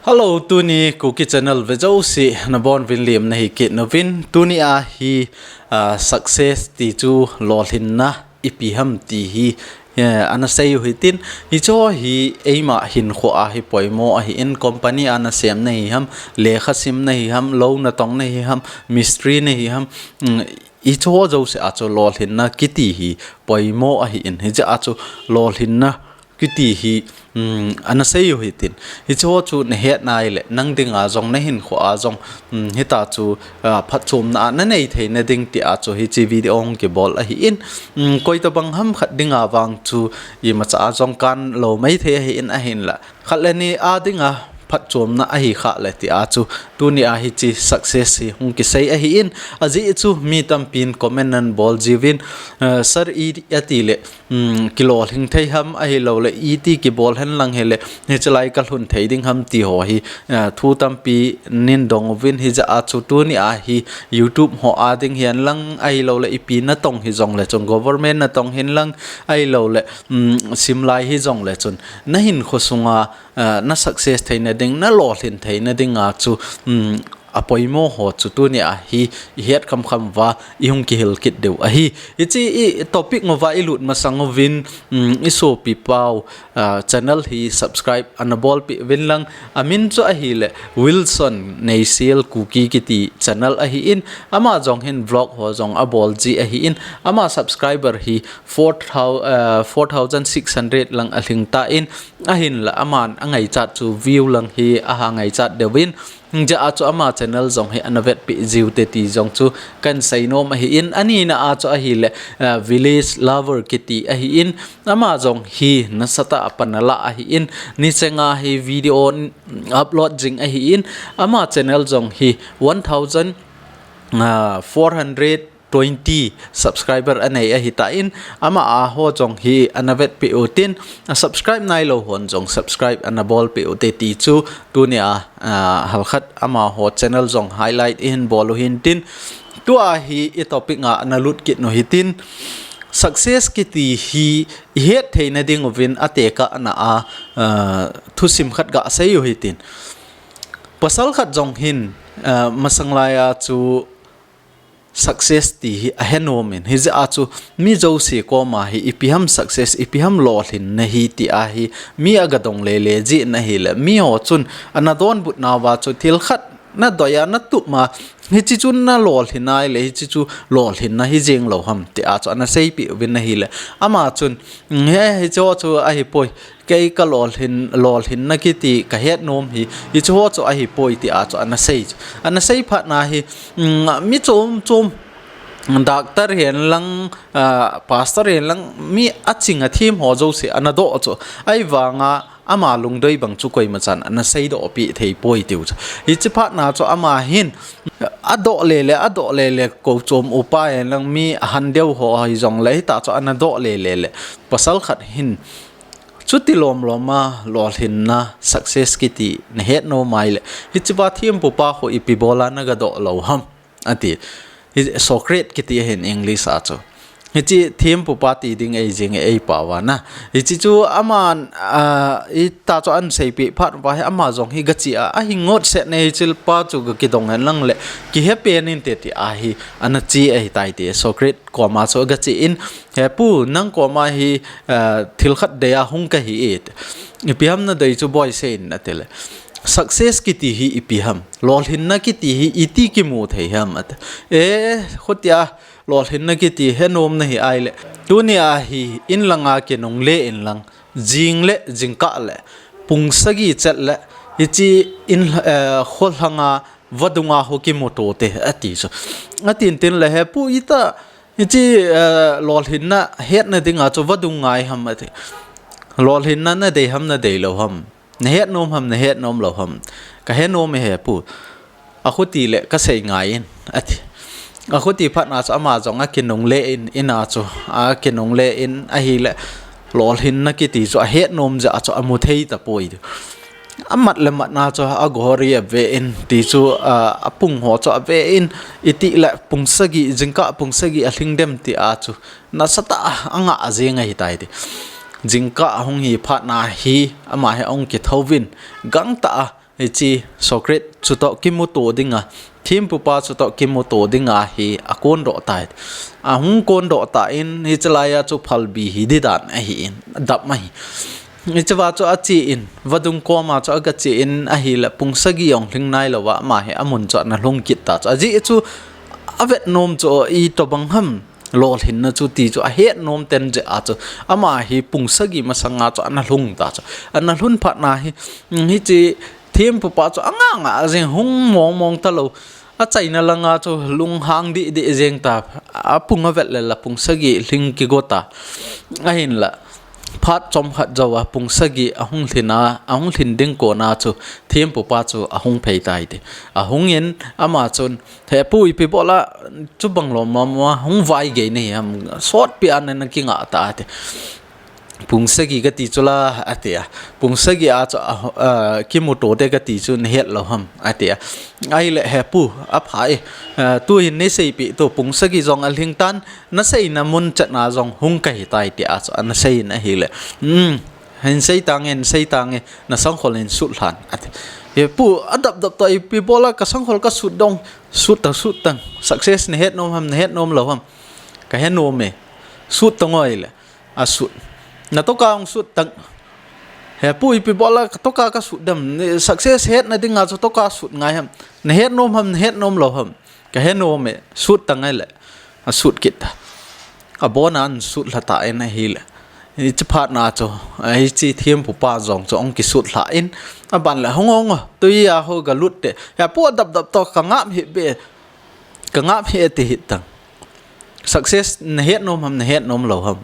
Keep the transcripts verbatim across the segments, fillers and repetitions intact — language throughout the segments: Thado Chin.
Hello, tuni Kuki Channel ve jouse nabonuvin lemna hi kit nauvin. Tuni a hi, ah, success ti chu lolhinna ipi ham ti hi, eh, ana sei u hitin, hiche hi eima hinkho a hi poimo ahin, company a nasem nahi ham, lekha sim nahi ham, lou natong nahi ham, mistri nahi ham, mm, hiche jouse a chu lolhinna kiti hi poimo ahin, hiche a chu lolhinna kiti hi, um, ana sei u hitin. Hiche chu nahet nai le, nang dinga jong, nahinkho a jong, um, hita chu, ah, phatchomna a nanei theina ding ti a chu hiche video hung kibol ahin, um, koi tabang ham khat dinga vang chu imacha a jong kan lou mai thei ahin, ahinla khat le ni a dinga phatchomna ahi kha le ti a chu tuni a hiche success hi hung kisei ahin, ajeh chu mi tampin comment nan bol jiuvin, eh, sir, i ati le, um, kilolhing thei ham, ahilou le iti kibol hen lang hile, hiche lai kalhun thei ding ham ti ho hi, eh, thu tampi nin dong uvin, hijeh a chu tuni a hi YouTube ho a ding hihen lang, ahilou le ipi natong hijong le chun, government natong hin lang, ahilou le, um, simlai hijong le chun, nahinkho sunga, ah, na success theina ding, nalolhin theina dinga chu, um, apoimo ho chu tuni a hi ihet khamkham uva, ihung kihil kit diu ahi. Hiche i topic uva ilut masang uvin, um, isopi pau, ah, channel hi subscribe ana bolpeh uvin lang, amin chu ahile Wilson Neisel Kuki kiti channel ahin, ama jong hin vlog ho jong abol ji ahin, ama subscriber hi four thou-, ah, four thousand six hundred lang alhing tan, ahinla aman angaichat chu view lang hi aha ngaichat deuvin, hijeh a chu ama channel jong hi ana vetpeh jiu te ti jong chu kan seinom ahin, anina a chu ahile, ah, Village Lover kiti ahin, ama jong hi nasatah a pan ala ahin, nichenga hi video upload jing ahin, ama channel jong hi one thousand, ah, four hundred twenty subscriber anei ahitan, ama a ho jong hi ana vetpeh utin, a subscribe nailou hon jong subscribe ana bolpeh ute ti chu tuni a, ah, halkhat ama ho channel jong highlight ihin bol u hintin, tua hi i topic a ana lut kit u hitin, success kiti hi ihet theina ding uvin atekah na a, ah, thusim khat gasei u hitin. Pasal khat jong hin, ah, masang lai a chu success ti hi ahe nom in, hijeh a chu mi jouse koma hi ipi ham success, ipi ham lolhinna hi ti a hi mi aga dong lele jeh in ahile, mi ho chun ana donbut nauva chu thil khat nadoi a, natup a, hiche chu nalolhin ahile, hiche chu lolhinna hijeng lou ham ti a chu ana seipeh uvin ahile, ama chun, he, hiche chu ahipoi, kei kalolhin, lolhinna kiti kahet nom hi, hiche chu ahipoi ti a chu ana sei chu. Ana sei phat na hi, um, mi chom chom, doctor hihen lang, ah, pastor hihen lang, mi aching athem ho jouse ana doh chu. Ahivanga ama lungdoi bang chu koima chan ana seidoh peh thei poi tiu chu. Hiche phat na chu ama hin adoh lele, adoh lele, kou chom upa hihen lang, mi ahan deu ho hijong le, hita chu ana doh lele le. Pasal khat hin, chuti lom lom a lolhinna success kiti nahet nom ahile, hiche pa thempu pa ho ipi bol a naga doh lou ham, ati. Hi Socrates kiti ahin English a chu. Hiche thempu pa ti ding eijing e, eipao va na. Hiche chu ama, ah, hita chu ana seipeh phat uva hi ama jong hi gache a, ahi ngot set ne, hiche pa chu gakidong hen lang le, kihe pen inte ti a hi ana che ahitai ti. Socrates koma chu gache in, "He pu, nang koma hi, ah, thil khat dei a hung kahi e. Ipi ham nadei chu boi seiyin," ati le. "Success kiti hi ipi ham? Lolhinna kiti hi iti kimu thei ham?" ati. E, khutia, lolhinna kiti he nom nahi ahile, tuni a hi in lang a kinungle in lang, jing le jingkah le, pung sagi chet le, hiche in, eh, kholhang a vadung a ho kimuto te, ati chu. Atin tin le, "He pu, ita, hiche, eh, lolhinna hetna dinga chu vadung ngai ham?" ati. "Lolhinna nadei ham, nadei lou ham? Nahet nom ham, nahet nom lou ham?" "Kahe nom e he pu. Akhuti le kasei ngai in," ati. Akhuti phat na chu ama jong akinungle in, in a chu akinungle in ahile, lolhinna kiti chu ahet nom jeh a chu amu thei tapoi. Amat le mat na chu aghori ave in, ti chu, ah, apung ho chu ave in, iti le pung sagi, jingkah pung sagi alhing dem ti a chu nasatah a anga jeng ahitai ti. Jingkah ahung hi phat na hi, ama hi ahung kithouvin, gangtah a Hiche Socrates chutoh kimuto dinga, thempupa chutoh kimuto dinga hi akondoh tai. Ahung kondoh tan, hiche laiya chu phalbi hi didan ahin, adap ahi. Hichea chu achen, vadung koma chu agachen ahile, pung sagi jong lhing nailouva, ama hi amun chu ana lhung kit ta chu. Ajeh chu avet nom chu itobang ham lolhinna chu ti chu ahet nom ten jeh a chu, ama hi pung sagi masanga chu ana lhung ta chu. Ana lhun phatna hi, hiche thempupa chu anga nga jeng, hung mong mong talou. Achaina langa chu lunghang deh deh jeng ta, apung avet le la pung sagi lhing kigo ta. Ahinla, phat chomkhat jouva pung sagi ahung lhin a, ahung lhin ding kona chu thempupa chu ahung phei tai ti. Ahungin ama chun, "He pu, ipi bol a, chubang lom lom a hung vaigei nahi ham, sotpi a na kinga ta," ati. "Pung sagi kati chu la," ati a. "Pung sagi a chu, a, a, kimuto te kati chu nahet lou ham," ati a. Ahile, "He pu, apha e, a, tuhin neiseipeh tu, pung sagi jong alhing tan, naseina mun chetna jong hung kahi tai," tia chu ana seiyin ahile. "Um, hin sei tange, hin sei tange, na sangkhol hin sut lhan," ati. "He pu, adap dap ta, ipi bol a ka sangkhol kasut dong, sut tang, sut tang. Success nahet nom ham, nahet nom lou ham?" "Kahe nom e." "Sut tang o," ahile. Asut. "Natoh ka hung sut tang." "He pu, ipi bol a katoh ka kasut dem? Success hetna dinga chu toh ka sut ngai ham? Nahet nom ham, nahet nom lou ham?" "Kahe nom e, sut tang," ahile. Asut kit ta. Abon a asut lha tan ahile. Hiche phatna chu, a, hiche thempupa jong chu ahung kisut lhan, aban le, "Hung o, hung o, tui a ho galut te. He pu, adap dap ta, kangap hih be, kangap hih e," ati hih tan. "Success nahet nom ham, nahet nom lou ham?"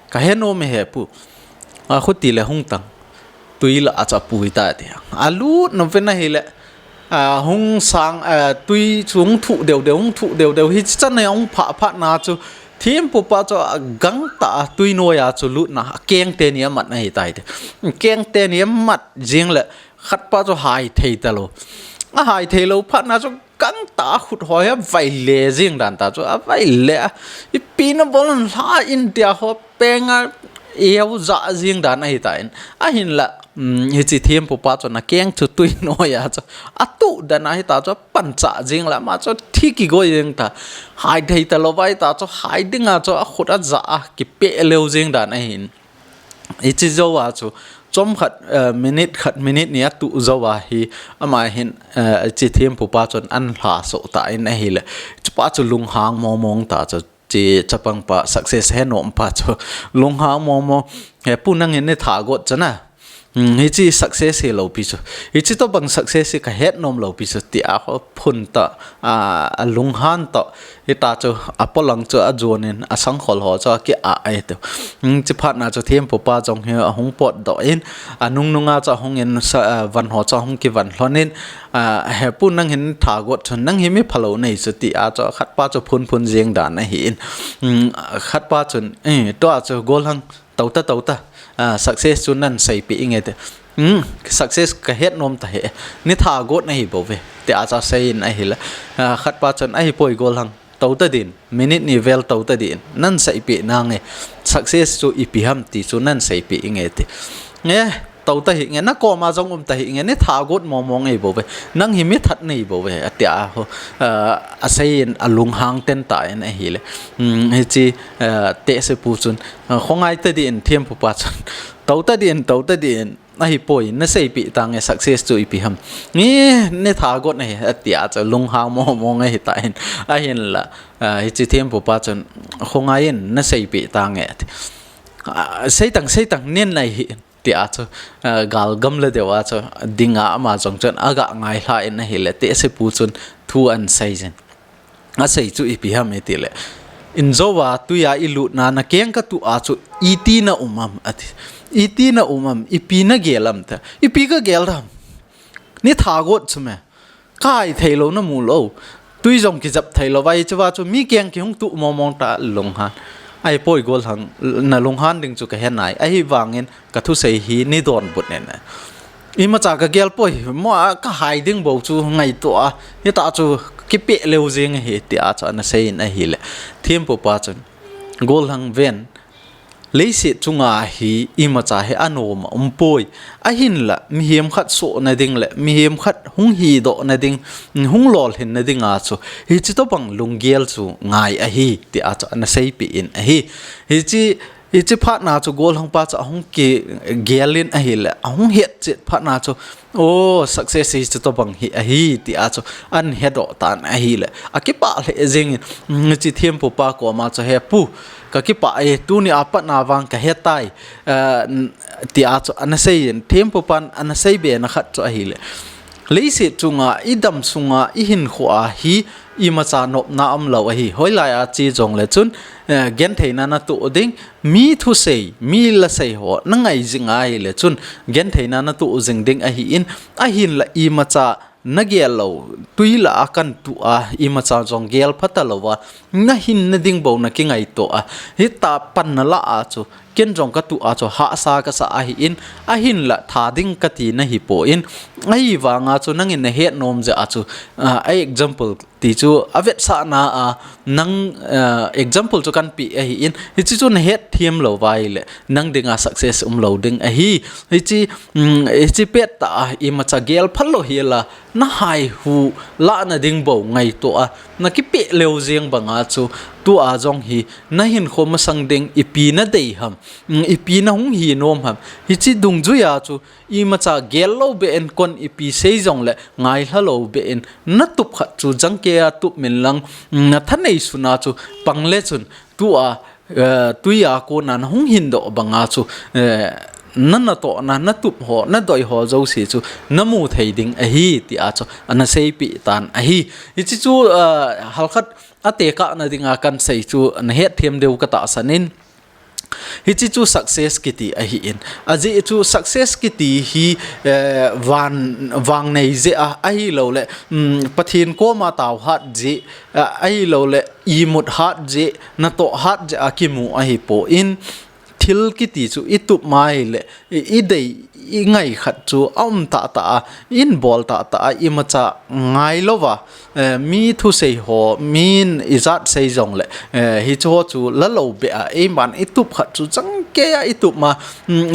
"Kahe nom e he pu." "Akhuti le hung tang. Tui lah a chu apui ta," ati. Alut nom pen ahile, a, hung sang, a, tui chu hung thuh deu deu, hung thuh deu deu. Hiche chan a ahung phah phatna chu, thempupa chu agangtah a tui noiya chu lutna, akeng teni amat ahi tai ti. Keng teni amat jeng le, khatpa chu hai thei talou. Ahai thei lou phatna chu, gangtah a khut hoi a availe jeng dan ta chu, availe a, "Ipi nabol ham, lha in," tia ho peng a, eoja jeng dan ahi tan. Ahinla, um, hiche thempupa chun akeng chu tui noiya chu atuh dan ahi ta chu, apanchah jeng le, ama chu thi kigo jeng ta. Hai thei talou vai ta chu, hai dinga chu akhut aja a, kipeh leo jeng dan ahin. Hiche jouva chu, chomkhat, eh, minute khat, minute ni atuh jouva hi, ama hin, eh, hiche thempupa chun ana lhasoh tan ahile. Chupa chu lunghang mong mong ta chu, hiche chapangpa, success he nom pa chu, lunghang mong mong. "He pu, nangin natha got chu na. Hmm, hiche success hilou pi chu. Hiche tobang success hi kahet nom lou pi chu," tia ho phun ta, a, alunghan ta. Hita chu apolang chu ajonin, asangkhol ho chu aki-ah e tu. Hmm, hiche phatna chu thempupa jong hi ahung potdoh in, anung nunga chu ahungin sa, a, van ho chu ahung kivan lhonin, a, "He pu, nangin natha got chu, nang hi mi phalou nahi chu," tia chu khatpa chu phun phun jeng dan ahin. Hmm, khatpa chun, "Eh, tua chu golhang, tou ta, tou ta. A, success chu nahin seipeh inge," ati. "Hmm, success kahet nom tahih e. Natha got nahi bou ve," tia chu aseiyin ahile. A, khatpa chun, "Ahipoi golhang, tou ta din, minute ni vel tou ta din, nahin seipeh nange. Success chu ipi ham ti chu nahin seipeh inge," ati. "Nge, tou tahih nge, nakoma jong um tahih nge, natha got mong mong ahi bou ve. Nang hi mi that nahi bou ve," atia ho, a, aseiyin alunghang ten tan ahile. Hmm, hiche, a, tehsepu chun, a, khongai ta din, thempupa chun, "Tou ta din, tou ta din, ahipoi, naseipeh tange, success chu ipi ham. Nge, natha got nahi," atia chu lunghang mong mong ahi tan. Ahinla, a, hiche thempupa chun, "Khongai in, naseipeh tange," ati. "A, sei tang, sei tang, nen nai hih in," tia chu, a, gal gamla deuva chu dinga ama jong chun aga ngai lhan ahile, tehsepu chun thu ana seijin. Asei chu ipi ham itile, "Injouva tuiya ilutna nakeng katuh a chu iti na um am," ati. "Iti na um am, ipi nagel am?" tia. "Ipi kagel ham? Natha got chu me. Kahai thei lou, namu lou. Tui jong kijap thei lou vai, hichea chu mi keng kihung tuh mong mong ta," alunghan. "Ahipoi golhang, nalunghan ding chu kahe nai. Ahivangin kathusei hi neidonbut in. Imacha kagel poi, mo a kahai ding bou chu ngaito a, hita chu kipeh leo jeng ahi," tia chu ana seiyin ahile. Thempupa chun, "Golhang ven, Leiset chunga hi imacha hi anom a umpoi. Ahinla, mihem khat sohna ding le mihem khat hung hidohna ding, hung lolhinna dinga chu hichi tobang lunggel chu ngai ahi, tia chu ana seipeh in ahi. Hichi, hichi phatna chu gollhangpa chu ahung kigel in ahile, ahung hetchet phatna chu, o, success hichi tobang hi ahi, tia chu ana hedoh tan ahile, akipah lheh jengin, hichi thempupa koma chu, He pu, kakipah e, tunia patna vang kahetai, tia chu ana seiyin, thempupan ana seibena khat chu ahile, leiset chunga, idam sunga, ihinkhoa hi imacha nopna umlou ahi. Hoilai a che jongle chun, gentheina natoh ding, mi thusei, mi lasei ho nangai jing ahile chun, gentheina natoh jing ding ahin, ahinla imacha nagel lou, twi lah a kantuh a, imacha jong gel phatalouva, nahinna ding bou nakingaito a, hitia pan nalah a chu, ken jong katuh a chu hahsa kasah ahin, ahinla tha ding kati nahipoi, ahivanga chu nangin nahet nom jeh a chu, a example ti chu avetsahna a, nang, example chu kanpeh ahin, hichi chu nahetthem louva ahile, nang dinga success umlou ding ahi. Hichi, hichi pettah a imacha gel phalou hela, nahaihu lahna ding bou ngaito a, nakipeh leu jeng banga chu, tua jong hi nahinkho masang ding ipi nadei ham, ipi nahung hinom ham, hichi dungjuia chu imacha gel lou beh in, kon ipi sei jongle ngailha lou beh in, natup khat chu jangkeiya tup inlang, nathanei suna chu pangle chun, tua, twi a kona nahung hindoh banga chu, nanatohna, natup ho, nadoi ho jouse chu namu thei ding ahi, tia chu ana seipeh tan ahi. Hichi chu, halkhat atekahna dinga kansei chu nahetthem diu katahsan in, hichi chu success kiti ahin. Ajeh chu success kiti hi, van, vangnei jeh a, ahiloule, Pathen koma taohat jeh, ahiloule imut hat jeh, natoh hat jeh a kimu ahipoi, thil kiti chu itup ma ahile, idei, ingai khat chu aum tahtah a, inbol tahtah a, imacha ngailouva, mi thusei ho, min ijat sei jongle, hicheho chu lalou beh a, eiman itup khat chu jangkeiya itup ma,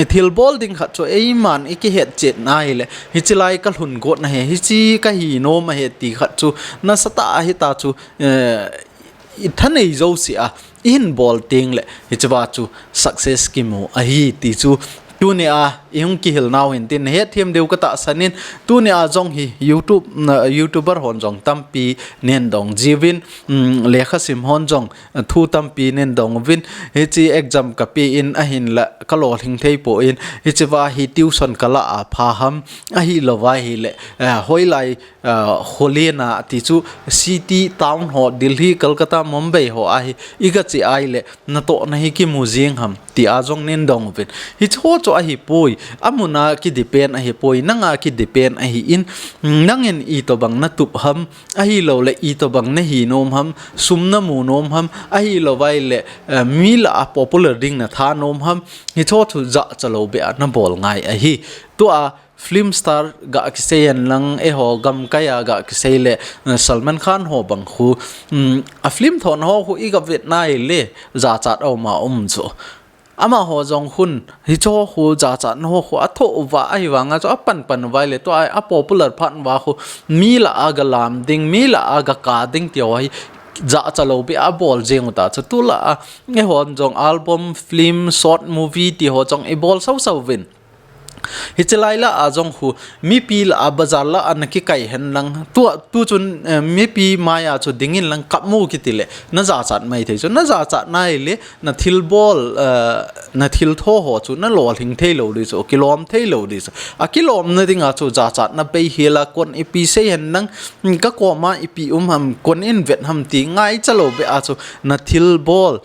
thilbol ding khat chu eiman ikihetchet na ahile, hiche lai kalhun got nahi, hiche kahinom ahi ti khat chu nasatah a hita chu, ithanei jouse a ihinbol tengle, hichea chu success kimu ahi ti chu tunia ihung kihilnau hintin, nahetthem diu katahsan in, tunia jong hi YouTube, YouTuber hon jong tampi neindong jiuvin, lekhasim hon jong thu tampi neindong uvin, hiche exam kapen ahinla kalolhing theipon, hichea hi tuition kalah a pha ham, ahilouva ahile, hoilai, kholena ti chu city, town ho, Delhi, Kolkata, Mumbai ho a hi igache ahile natohna hi kimu jeng ham, tia jong neindong uvin. Hicheho chu ahipoi, amuna kidepend ahipoi, nanga kidepend ahin, nangin itobang natup ham, ahiloule itobang nahinom ham, sum namu nom ham, ahilouva ahile, mi lah a popular ding natha nom ham, hicheho chu jachalou beh a nabol ngai ahi. Tua film star gakisei inlang, eiho gamkaiya gakisei le, Salman Khan ho bang khu, a film thohna ho khu igavetna ahile, jachat auma um chu. Amaho jong khun, hicheho khu jachatna ho khu athoh uva ahivanga chu apanpan uva ahile, tua a popular phat uva khu, mi lah a galam ding, mi lah a gaka ding tiho hi jachalou beh a abol jeng uta chu, tulah a, eihon jong album, film, short movie tiho jong ibol sausau uvin. Hiche lai lah a jong khu, mipi lah a, bazar lah a nakikai henlang, tua, tuchun, mipi maiya chu dingin lang kapmu kitile, najachat mai thei chu, najachatna ahile, nathilbol, nathiltho ho chu nalolhing theilou ding chu, kilom theilou ding chu. Akilomna dinga chu jachatna beihela, kon ipi sei henlang, kakoma ipi um ham, kon in vet ham ti ngaichalou beh a chu, nathilbol,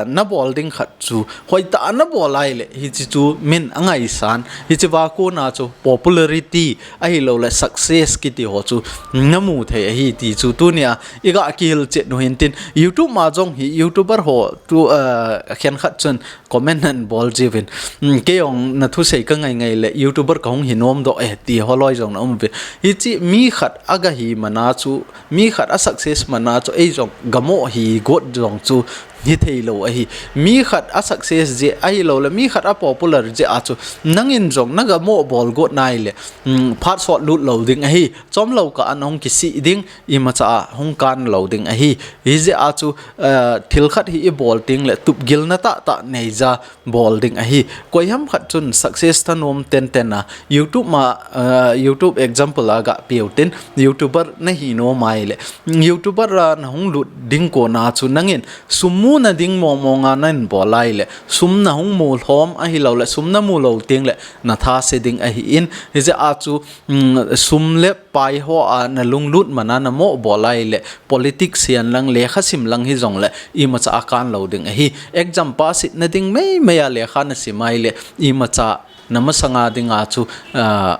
nabol ding khat chu hoitah a nabol ahile, hiche chu min angaisan, hichea kona chu popularity ahiloule success kitiho chu namu thei ahi ti chu tunia igakihilchet u hintin, YouTube ma jong hi YouTuber ho tu, khenkhat chun comment anabol jiuvin, keijong nathusei kangai ngai le YouTuber kahung hinomdoh e tiho loi jong naum uve. Hiche mi khat agahi mana chu, mi khat asuccess mana chu eijong gamoh hi got jong chu hi thei lou ahi. Mi khat a success jeh ahilou le, mi khat a popular jeh a chu nangin jong na ga mo bol got nai le, um, phat sot lut lou ding ahi. Chom lou kah a na hung kisih ding, imacha a hung kan lou ding ahi. Hi jeh a chu, uh, thil khat hi i bol teng le tup gilna tah tah nei ja bol ding ahi. Koi ham khat chun success thanom ten ten a YouTube ma, uh, YouTube example a ga piu tin, YouTuber na hi nom ai le, YouTuber a na hung lut ding kon a chu nangin sum mu na ding mong mong a na in bol ai le, sum na hung mu lhom ahilou le, sum na mu lou teng le na tha se ding ahi in. Hi jeh a chu, um, sum le pai ho a na lunglut man a na mo bol ai le, politics hihen lang, lekha sim lang hi jong le, imacha a kan lou ding ahi. Exam pass na ding mei mei a lekha na sim ai le, imacha na masang a ding a chu, ah,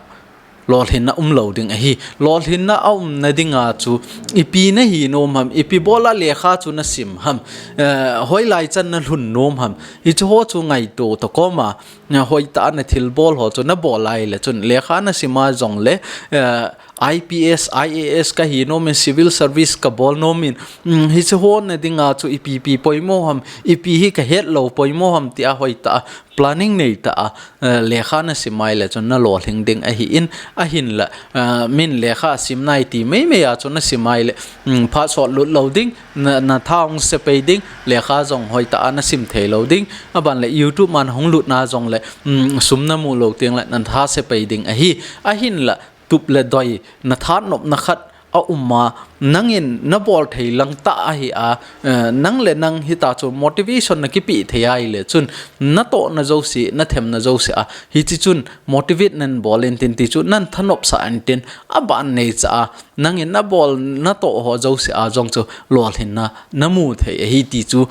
lolhinna um lou ding ahi. Lolhinna a um na ding a chu, ipi na hi nom ham, ipi bol a lekha chu na sim ham, eh, hoilai chan na lhun nom ham, hichu ho chu ngaito to kom a, eh, hoitah a na thil bol ho chu na bol ai le chun, lekha na sim a jong le, eh, I P S, I A S ka hi nom in, civil service ka bol nom in, um, hichu ho na ding a chu ipi pi poimo ham, ipi hi ka het lou poimo ham ti a hoitah a planning nei tah a, eh, lekha na sim ai le chun na lolhing ding ahi in, ahin la, eh, min lekha sim nai ti mei mei a chu na sim ai le, um, phat sot lut lou ding, na, na tha hung se pei ding, lekha jong hoitah a na sim thei lou ding, aban le YouTube ma na hung lut na jong le, um, sum na mu lou teng le na tha se pei ding ahi. Ahin la, tup le doi na tha nopna khat a um a, nangin na bol thei lang tah ahi a, eh, nang le nang hita chu motivation na kipe thei ai le chun, na tohna jouse, na themna jouse a, hichi chun motivate nan bol in tin ti chu nan thanop sah in tin, aban nei cha a, nangin na bol na toh ho jouse a jong chu lolhinna na mu thei ahi ti chu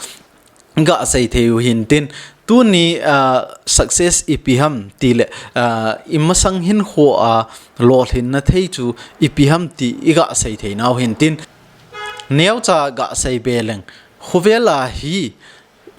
ga sei thei u hin tin, tuni, ah, success ipi ham ti le, ah, i masang hinkho a lolhinna thei chu ipi ham ti i ga sei thei nau hin tin, neocha ga sei be leng, khovel a hi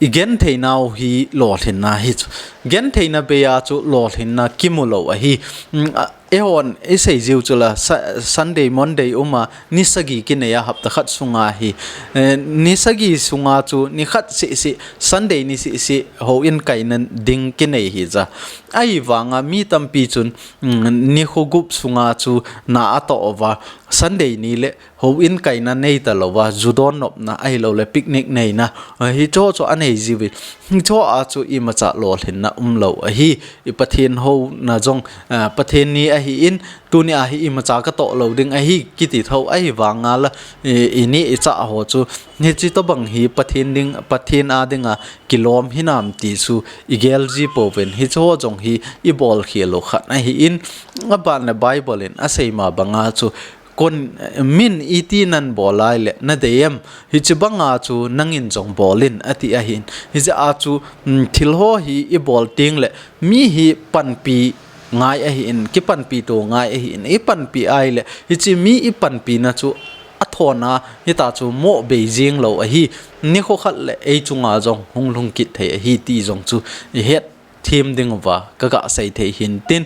i gen thei nau hi lolhinna hi chu, gen theina bei a chu lolhinna kimu lou ahi. Mm, a, Eihon i sei jiu chu la, Sa-, Sunday, Monday um a, ni sagi kinei a hapta khat sunga hi. Eh, ni sagi sunga chu ni khat seh seh, Sunday ni seh seh, houin kaina ding kinei hi ja. Ahivang a mi tampi chun, mm, ni kho gup sunga chu na a toh uva, Sunday ni le houin kaina nei ta lou va, ju don nopna ahilou le picnic neina, ah, hicho chu a nei jiu vin. Hicho a chu imacha lolhinna um lou ahi. I Pathen houna jong, ah, Pathen ni ahi in, tuni a hi imacha ka toh lou ding ahi kiti tho ahivang a la, i, i ni i cha ho chu, hichi tobang hi Pathen ding, Pathen a ding a kilom hinam ti chu i gel ji pouvin, hicho jong hi i bol khel u khat ahi in, aban le Bible in a sei ma bang a chu, kon, min iti nan bol ai le na dei em, hichi bang a chu nangin jong bol in a ti ahi in. Hi jeh a chu, mm, thil ho hi i bol teng le mi hi panpi ngai ahi in, kipanpi to ngai ahi in, i panpi ai le, hichi mi i panpi na chu a thona hita chu mo bei jing lou ahi, ni kho khat le ei chunga jong hung lhung kit thei ahi ti jong chu i het them ding uva ka ga sei thei hin tin.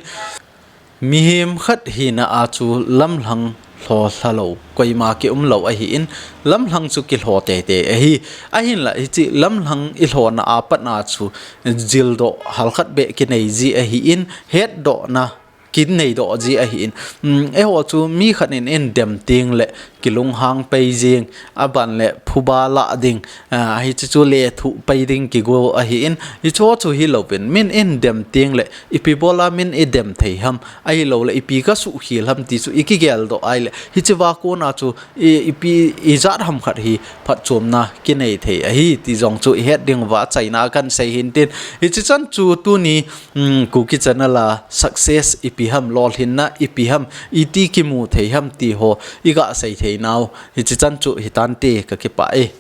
Mihem khat hina a chu lamlhang lho lha lou, koima ki um lou ahi in, lamlhang chu ki lho tei tei ahi. Ahin la hichi lamlhang i lhona a pat na chu jil doh hal khat beh kinei ji ahi in, het doh na kinei doh ji ahi in. Um, eiho chu mi khat in in dem teng le ki lunghang pei jing, aban le phuba la ding, ah, hichi chu le thu pei ding ki go ahi in. Hicho chu hi lou vin, min in dem teng le ipi bol a min i dem thei ham, ahilou le ipi ka suh khel ham ti chu i ki gel doh ai le, hichi va kon a chu i, ipi i jat ham khat hi phatchomna kinei thei ahi ti jong chu i het ding uva chaina kan sei hin tin. Hichi chan chu tuni, um, Kuki channel a success ipi ham, lolhinna ipi ham, iti kimu thei ham ti ho i ga sei thei nau. Hichi chan chu hi tan te, ka kipah e.